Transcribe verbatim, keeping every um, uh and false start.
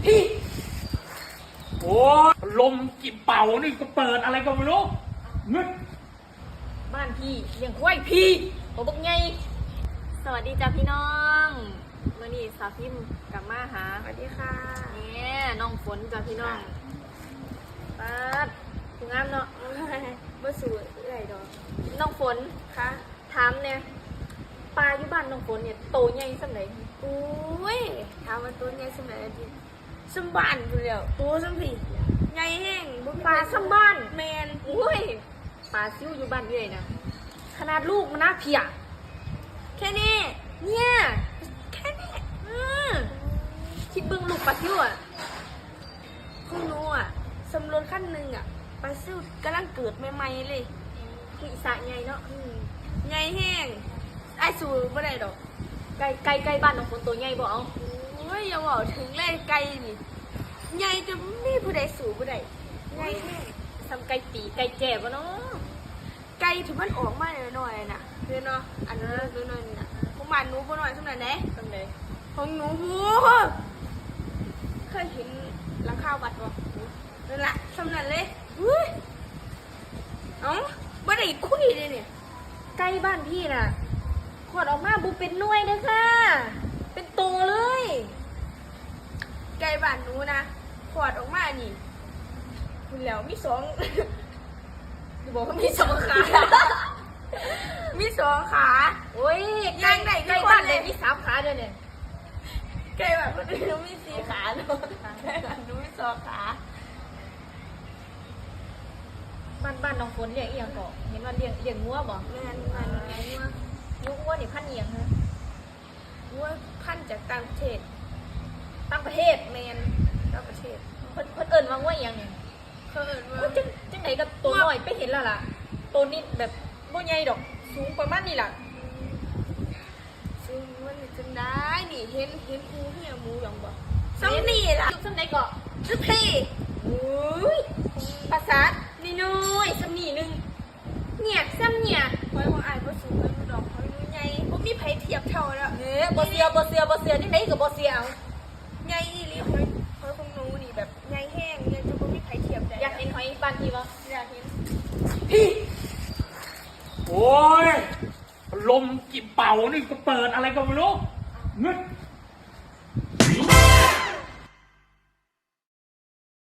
พี่ โอ้ย ลมกินเป่านี่ก็เปิดอะไรก็ไม่รู้ งึด บ้านพี่เลี้ยงควายพี่ ตัวบักใหญ่ สวัสดีจ้าพี่น้อง มื้อนี้สาวพิมพ์กลับมาหา สวัสดีค่ะ เนี่ยน้องฝนจ้าพี่น้อง ค่ะ ป๊าด ผู้งามเนาะ บ่สู้เอื้อยดอก น้องฝน ค่ะ ถามเนี่ย ปลาอยู่บ้านน้องฝนเนี่ยโตใหญ่ส่ำใด โอ้ย ถามว่าโตใหญ่ส่ำใดติ ส่ำบ้านพู้นแหล้ว โตส่ำพี้ ใหญ่แฮง บ่มี ปลาส่ำบ้าน แม่น โอ้ย ปลาซิวอยู่บ้านเอื้อยนะ ขนาดลูกมันนะเพีย แค่นี้ เนี่ย แค่นี้ อืม คิดเบิ่งลูกปลาซิวอะ ของหนูอะ สำรวจคันหนึ่งอะ ปลาซิวกำลังเกิดใหม่ๆเลย คืออีสระใหญ่เนาะ อืม ใหญ่แฮง อ้ายสู้บ่ได้ดอก ไก่ ไก่ ไก่บ้านน้องฝนตัวใหญ่บ่เอา โอ้ย อย่าเว้าถึงเลย ไก่นี่ ใหญ่จนบ่มีผู้ใดสู้บ่ได้ ใหญ่แฮง ส่ำไก่ตี ไก่แจ้บ่เนาะ ไก่ที่มันออกมาน้อยๆน่ะ เห็นบ่ อันน้อยๆน่ะ ของบ้านหนูบ่น้อยส่ำนั้นเด้ ส่ำใด ของหนู โอ้โห เคยเห็นหลังคาวัดบ่ นั่นล่ะ ส่ำนั้นเลย อุ้ย เอ้า บ่ได้คุยเลยเนี่ย ไก่บ้านพี่น่ะ คลอดออกมาบ่เป็นหน่วยเด้อค่ะ เป็นโตเลย ไก่บ้านหนูนะ คลอดออกมานี่ พู้นแหล้ว มีสอง สิบอกว่ามีสองขา มีสองขา โอ้ย ย่างได้ ไก่บ้าน ทุกคนเลย ไหนมีสามขาเด้อเนี่ย ไก่บ้านคนอื่นมีสี่ขาเนาะ ไก่บ้านหนูมีสองขา บ้าน บ้านน้องฝนเลี้ยงอีหยังเกาะ เห็นว่าเลี้ยง เลี้ยงงัวบ่ แม่น บ้านหนูเลี้ยงงัว งัว งัวนี่พันธุ์อีหยังฮะ งัวพันธุ์จากต่างประเทศ ต่างประเทศ แม่น ต่างประเทศ เพิ่น เพิ่นเอิ้นว่างัวอีหยังนี่ เขาเอิ้นว่า โอ้ย จัง จังใดก็โตน้อย ไปเห็นแล้วล่ะ โตนี้แบบบ่ใหญ่ดอก สูงประมาณนี้ล่ะ สูงมันจังได้นี่ เห็น เห็นหมู่เหี่ยหมู่หยังบ่ ส่ำนี่ล่ะ ส่ำใดเกาะ ส่ำพี้ โอ้ย ภาษานี่น้อย ส่ำนี่หนึ่ง เนี่ย ส่ำเนี่ย หอยของอ้ายบ่สู้หอยหนูดอก หอยหนูใหญ่ บ่มีไผเทียบเท่าแล้ว เอ้ย บ่เชื่อ บ่เชื่อ บ่เชื่อ จังใดก็บ่เชื่อ เอา ใหญ่อีหลี หอย หอยของหนูนี่แบบใหญ่แฮง ใหญ่จนบ่มีไผเทียบได้ อยากเห็นหอยบ้านพี่บ่ อยากเห็น พี่ โอ้ย ลมกินเป่านี่ก็เปิดอะไรก็ไม่รู้ งึด